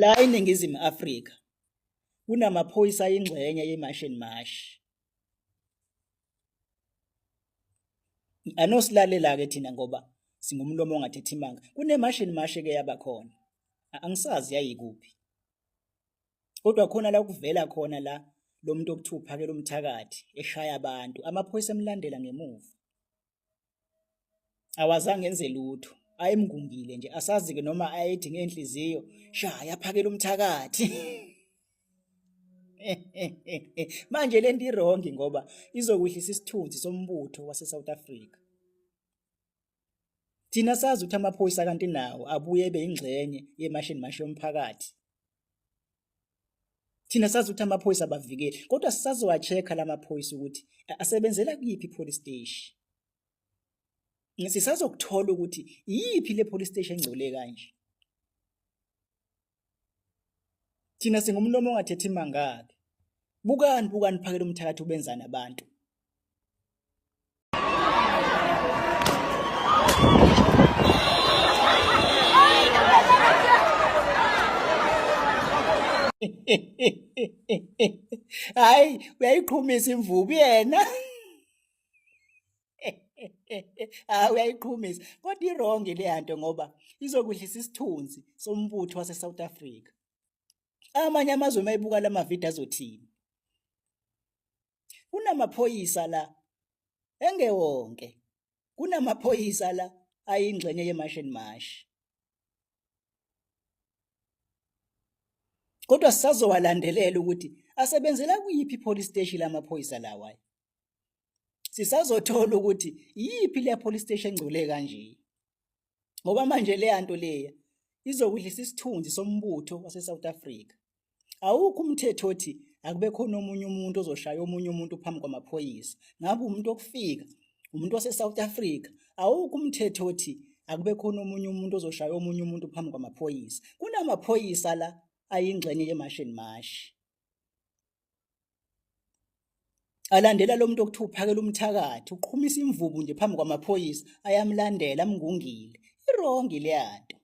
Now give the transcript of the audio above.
La eNingizimu Afrika kunamaphoyisa ayingxenye ye-March and March. Anosilalela-ke thina ngoba singumlomo ongathethi manga. Kune-March and March eke yaba khona. Angisazi yayikuphi. Kodwa khona la kuvela khona la lo muntu okuthiwa uphakela umthakathi eshaya abantu, amaphoyisa emlandela ngemuva. Awazange enze lutho, ayemngungile nje asazi-ke noma ayethi ngenhliziyo shaya phakela umthakathi. Manje lento irongi ngoba izokwehlisa isithunzi sombutho wase-South Africa. Thina sazi ukuthi amaphoyisa kanti nawo abuye ebe ingxenye ye-March and March yomphakathi. Thina sazi ukuthi amaphoyisa abavikeli, kodwa sisazowa-check-a la maphoyisa ukuthi asebenzela kuyiphi i-police station. Sisazokuthola ukuthi iyiphi le police station engcole kanje. Thina singumlomo ongathethi mangaki. Bukani bukani phakela umthakathi ubenzani abantu. Hayi uyayiqhumisa imvubu yena. Hayi uyayiqhumisa. Kodwa irongi le nto ngoba izokwehlisa isithunzi sombutho wase-South Africa. Amanye amazwe mayebuka la mavidiyo azothini? Kunamaphoyisa la engewonke. Kunamaphoyisa la ayingxenye ye-March and March. Kodwa sisazowalandelela ukuthi asebenzela kuyiphi police station lamaphoyisa lawa. Sisazothola ukuthi iyiphi le police station engcole kanje. Ngoba manje leya nto leya izokudlisa isithunzi sombutho wase-South Africa. Awukho umthetho othi akube khona omunye umuntu ozoshaya omunye umuntu phambi kwamaphoyisa. Ngabe umuntu okufika, umuntu wase-South Africa, awukho umthetho othi akube khona omunye umuntu ozoshaya omunye umuntu phambi kwamaphoyisa. Kunamaphoyisa la ayingxenye ye-March and March. Alandela lo muntu okuthiwa uphakela umthakathi, uqhumisa imvubu nje phambi kwamaphoyisa, ayamlandela amngungile. Irongi leya nto.